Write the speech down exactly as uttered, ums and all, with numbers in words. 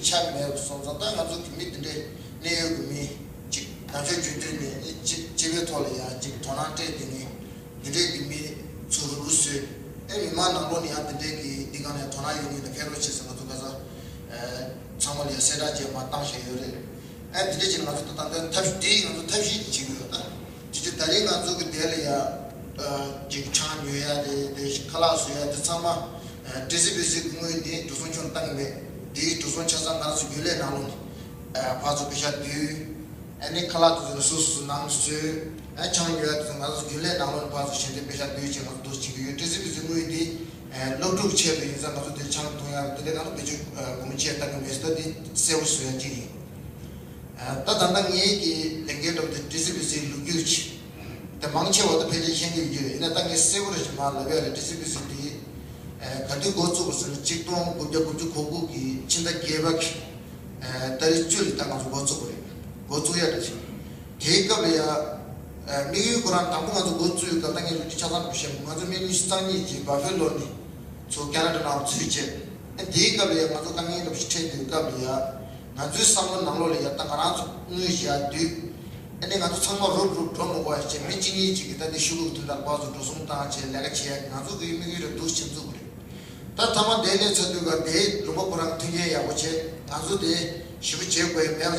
ཆ་མེད་པ་སོང་ཙང་། ད་ང་ཚོ་གི་མི་དེ་འདྲའི་གནད་ཡོད་ཀྱི་མི་ཅིག་ནང་ཆོས་རྒྱུན་དུ་ནས་སྤྱི་སྤྱི་པའི་ཐོག་ལ་ཡང་ཅིག་དོ་སྣང་སྤྲད། དེ་ནས་དེ་འདྲའི་གི་མི་ཚུར་རུ་བཟོས། ཨེ་མི་མང་ནང་ལོགས་ནས་ཡང་དེ་འདྲའི་གི་འདི་ག་ནས་དོ་སྣང་ཡོད་མཁན་ལ་ཕན་རོགས་བྱེད་ཟེར། ང་ཚོ་ག་ས་ཚང་མ་ལ་ཡང་གསལ་བསྒྲགས་བྱས་མར་བཏང་བཞག་ཡོད་རེད། ཨེ་དེ་འདྲ་བྱས་ནས་ང་ཚོ་ད་ལྟ་ཐབས་འདི་ང་ཚོ་ཐབས་ཤེས་ཅིག་བྱེད་ཀྱི་ཡོད། ད་དེ་ཚོ་ད་རེས་ང་ཚོ་གི་དེ་ལ་ཡ་ཅིག་ཆང་ཉོ་ཡ་རེད། དེ་ཁ་ལག་བཟོ་ཡ་དེ་ཚང་མ་ཌི་སི་བི་སི་གི་ངོས་ནས་འགྲོ་སོང་ཁྱོན་བཏང་གི་མེད། དེའི་འགྲོ་སོང་ཆ་ཚང་ང་རང་ཚོ་རྒྱུན་ལས་ནང་ལོགས་ནས་ཕར་ཚུར་པེ་ཤག་བསྡུས། ཨ་ནི་ཁ་ལག་དེ་ཚོ་ནི་སོ་སོ་སོ་ནང་བཟོས། ཨ་ཆང་ཉོ་ཡ་དེ་ཚོ་ང་རང་ཚོ་རྒྱུན་ལས་ནང་ལོགས་ནས་ཕར་ཚུར་ཞལ་འདེབས་པེ་ཤག་བསྡུས་བྱས་ང་ཚོ་འདུ་བྱེད་ཀྱི་ཡོད། ཌི་སི་བི་སི་ངོས་ནས་སློབ་ཕྲུག་ཆེད་དུ་ཡིན་ཙང་ང་ཚོ་དེ་ཆང་འཐུང་ཡ་དེ་འདྲ་ང་ཚོ་བེད་སྤྱོད་སྒོར་མོ་ཆེ་བཏང་གི་མེད་ཟེར། ད་དེ་གསལ་པོ་བཟོ་ཡ་གཅིག་ཡིན། ད་ད་ལྟ་ངའི་གི་ལས་འགན་སྒྲུབ་དེ་ཌི་སི་བི་སི་ལོ་རྒྱུས་ཆེ། དེ་མང་ཆེ་བ་ད་ཕལ་ཆེར་ཤེས་ཀྱི་ཡོད། ཡིན་ན་ད་ངས་གསལ་པོ་རེ་ཞིག་མར་ལབ་ཡ་རེད། ཌི་སི་བི་སི་དེ་ག་དུས་འགོ་བཙུགས་པ་ཟེར་ན་གཅིག་སྟོང་དགུ་བརྒྱ་དགུ་བཅུ་གོ་དགུ་གི་ཕྱི་ཟླ་བརྒྱད་པ་གི་ཨ་ཏ་རིག་བཅུ་ལ་ད་ང་ཚོ་འགོ་བཙུགས་པ་རེད། འགོ་བཙུགས་ཡ་རེད་ཅིང་། དེའི་སྐབས་ལ་ཡ་ཨ་དམིགས་ཡུལ་ཁོ་རང་དང་པོ་ང་ཚོ་འགོ་བཙུགས་ཡོད་སྐབས། ད་ངས་ལོ་རྒྱུས་ཆ་ཚང་ཞུ་ཤེས། ང་ཚོ་མི་ཉི་ཤུ་རྩ་གཉིས་ཀྱིས་བ་ཕེ་ལོ་ནས་ཚུར་ཁེ་ན་ཌ་ནང་ཚུད་བྱས། ཨ་དེའི་སྐབས་ལ་ཡ་ང་ཚོ་དཀའ་ངལ་འདྲ་པོ་ཞིག་འཕྲད་དུས་སྐབས་ལ་ཡ་ང་ཚོའི་བསམ་བློ་ནང་ལོགས་ལ་ཡ་ད་ང་རང་ཚོ་དངུལ་ཞིག་ཡར་བསྡུས། ཨ་ནི་ང་ཚོ་ཚང་མ་རུབ་རུབ་འགྲོ་མི་དགོས་པ་བྱས། མི་གཅིག་གཉིས་གཅིག་གིས་ད་དེ་ཤོག་གུ་དེ་འདྲ་ཕར་ཚུར་འགྲོ་སོང་བཏང་བྱས་ལས་ཀ་བྱེད་ཡ་ང་ཚོ་གི་དམིགས་ཡུལ་རེད་འདུག་བྱེད་འཛུགས་རེད། ད་མཐའ་མ་དེ་ལས་ཚར་དུས་ག་དེའི་ལུང་པ་ཁོ་རང་མཐུན་རྐྱེན་ཡག་པོ་བྱས། ང་ཚོ་དེ་ཞེ་པོ་བྱེད་དགོས་ཡ་མེད་པ།